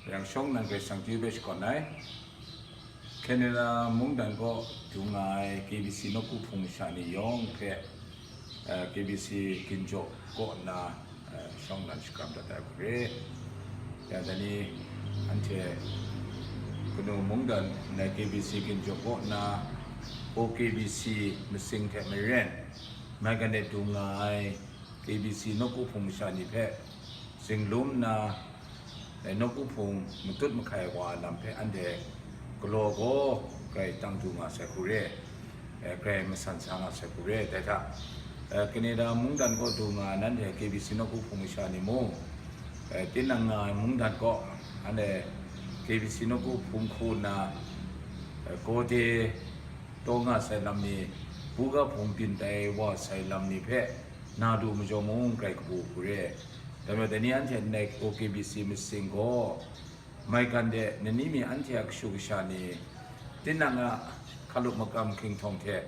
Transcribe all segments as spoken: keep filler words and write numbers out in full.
Yang shawng nan Karai Kasang chyu hpe shakawn ai. Canada mungdan kaw du nga ai K B C nawku hpung masha ni yawng hpe, eh, K B C ginjaw kaw nna, eh, shawng nan shakram dat ai hku re. Ya, dai ni anhte kanu mungdan na K B C ginjaw kaw nna, O K B C masing hte maren, mai gane du nga ai K B C nawku hpung masha ni hpe zinglum nna, eh, nawku hpung matut mahkai wa lam hpe anhte galaw gaw grai tang du nga sai hku re, eh, grai masan sa nga sai hku re. Dai hta, eh, Canada mungdan kaw du nga ai nanhte K B C nawku hpung masha ni mung, eh, tinang nga ai mungdan kaw anhte K B C nawku hpung hku nna, eh, gawde taw nga sai lam ni, buga hpung byin tai wa sai lam ni hpe na lu majaw mung grai kabu hku re. Dai majaw, dai ni anhte ndai O K B C masing gaw, maigan de, nani mi anhte a kashu kasha ni, tinang a hkalup makam hkinghtawng hte,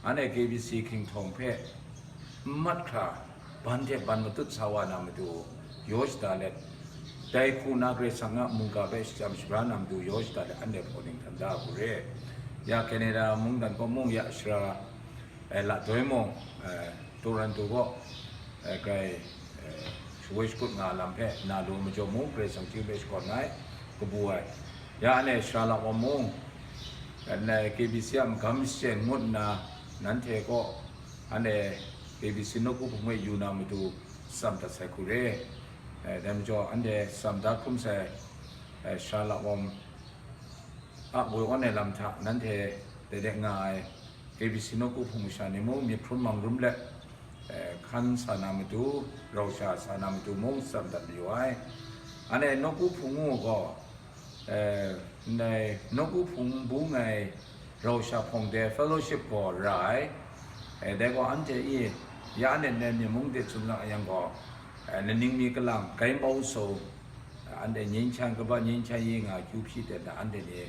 anhte K B C hkinghtawng hpe n mat hkra, ban hte ban matut sa wa na matu yaw shada let, dai hku na Karai Kasang a mungga hpe shachyam shabra na matu yaw shada let, anhte hpawning htan da hku re. Ya, Canada mungdan kaw mung, ya, sara, eh, la doi mung, eh, Toronto kaw, eh, grai, eh, shawoi shakut nga lam hpe na lu majaw mung, Karai Kasang chyu hpe shakawn ai, kabu ai. Ya, anhte sara lak wa mung, eh, ndai K B C a magam shachyen ngut nna, nanhte kaw anhte K B C nawku hpung e yu na matu tsam dat sai hku re. Eh, dai majaw, anhte tsam da hkrum sai, eh, sara lak wa a woi awn ai lam hta nanhte dai de nga ai K B C nawku hpung masha ni mung myit hprum mang rum let, eh, hkan sa na matu, rau sha sa na matu mung tsam dat mayu ai. Anhte nawku hpung ngu gaw, eh, ndai nawku hpung bung ai rau sha hpawng de fellowship gaw ra ai. Eh, dai gaw anhte i ya anet nai mi mung de tsun nga yang gaw, eh, laning mi kalang gai bau so, anhte nyingchan kaba nyingchan yi nga kyu hpyi de na anhte ni,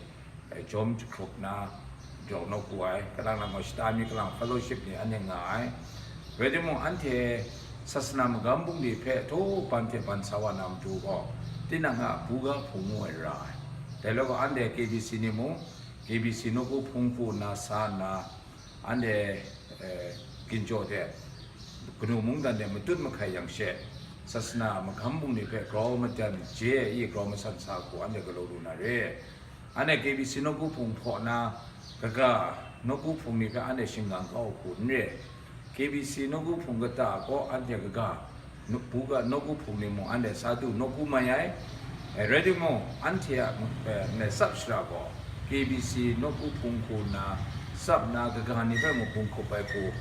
eh, jawm jahkrup na, jawng nawku ai, kalang lang gaw shata mi kalang fellowship ni anhte nga ai. Rai timung, anhte sasana magam bungli hpe htaw ban hte ban sa wa na matu gaw, tinang a buga hpung ngu ai ra ai. Dai law gaw, anhte K B C ni mung, K B C nawku hpung hku nna sa nna, anhte, eh, ginjaw de, kanu mungdan de matut mahkai yang she, sasana magam bungli hpe grau madan je ai i grau masan sa hku anhte galaw lu na re. Anhte K B C nawku hpung hpaw na kaga nawku hpung ni hpe anhte shingkang kau hku n re. K B C nawku hpung kata kaw anhte kaga nu-, buga nawku hpung ni mung anhte sa du nawku mai ai. Eh, rai timung, anhte a, eh, ndai tsap shara gaw K B C nawku hpung hku nna tsap na kaga ni hpe mung hpung hkup ai hku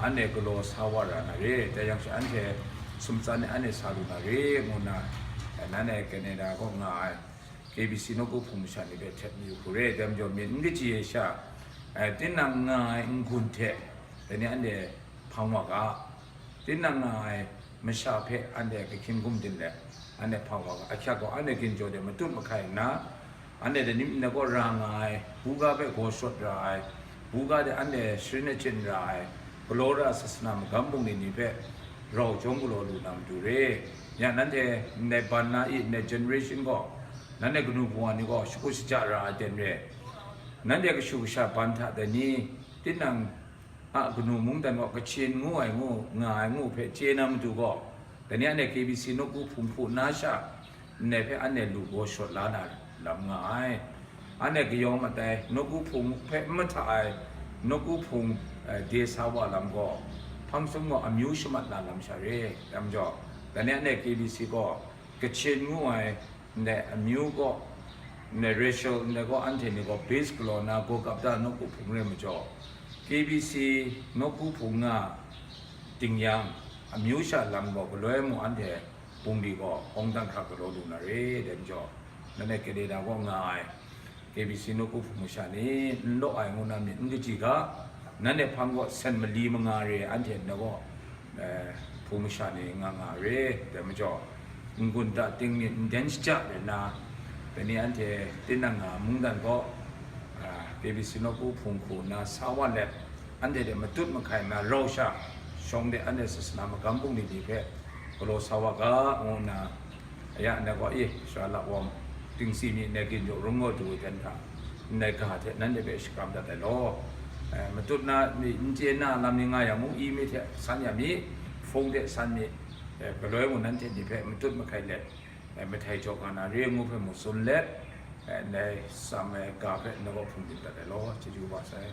anhte galaw sa wa ra na re. Dai yang she anhte sumtsan e anhte sa lu na re, ngu nna, eh, nanhte Canada kaw nga ai K B C nawku hpung masha ni hpe htet mayu hku re. Dai majaw, myit n kaji ai sha, eh, tinang nga ai n-gun hte, dai ni anhte hpang wa ga, tinang nga ai masha hpe anhte kahkyin gumdin let, anhte hpang wa ga, ahkyak gaw anhte ginjaw de matut mahkai nna, anhte dai ni myit na kaw ra nga ai, buga hpe gaw shawt ra ai, buga de anhte sharin achyin ra ai, galaw ra sasana magam bungli ni hpe rau jawm galaw lu na matu re. Ya, nanhte ndai ban na i, ndai generation gaw, nanhte kanu kawa ni gaw shakut shaja ra ai ten re. Nanhte kashu kasha ban hta dai ni, tinang a kanu mungdan gaw Kachin ngu ai ngu, nga ai ngu hpe chye na matu gaw, dai ni anhte K B C nawku hpung hku nna sha, ndai hpe anhte lu gaw shawt la na lam nga ai. Anhte kayawng matai nawku hpung hpe n mahta ai nawku hpung, eh, de sa wa lam gaw, hpang sum gaw amyu shamat na lam sha re. Dai majaw, dai ni anhte K B C gaw Kachin ngu ai ndai amyu gaw, ndai racial ndai gaw anhte ni gaw base galaw na gaw gap da nawku hpung re majaw, K B C nawku hpung nga ting yang, amyu sha lam gaw galoi mung anhte bungli gaw awng dan hkra galaw lu na re. Dai majaw, nanhte Canada kaw nga ai K B C nawku hpung masha ni n law ai ngu na myit n kaji ga, nanhte hpang gaw sen mali manga re anhte nna gaw, eh, hpung masha ni nga nga re. Dai majaw, n-gun da ting myit n den shaja re na, dai ni anhte tinang nga mungdan gaw, ah, K B C nawku hpung hku nna sa wa let, anhte de matut mahkai nna rau sha, shawng de anhte sasana magam bungli ni hpe galaw sa wa ga, ngu nna, aya nna gaw, e, sara lak wawm, Dingsi mi ndai ginjaw rung gaw dawi dan hta, ndai ga hte nanhte hpe shakram dat ai law. Eh, matut na mi n chye na lam ni nga yang mung, email hte san ya mi, phone hte san mi, eh, galoi mung nanhte ni hpe matut mahkai let, eh, mahtai jaw nga na re ai ngu hpe mung tsun let, eh, ndai tsam ai ga hpe na kaw hpung byin dat ai law. Chyeju kaba sai.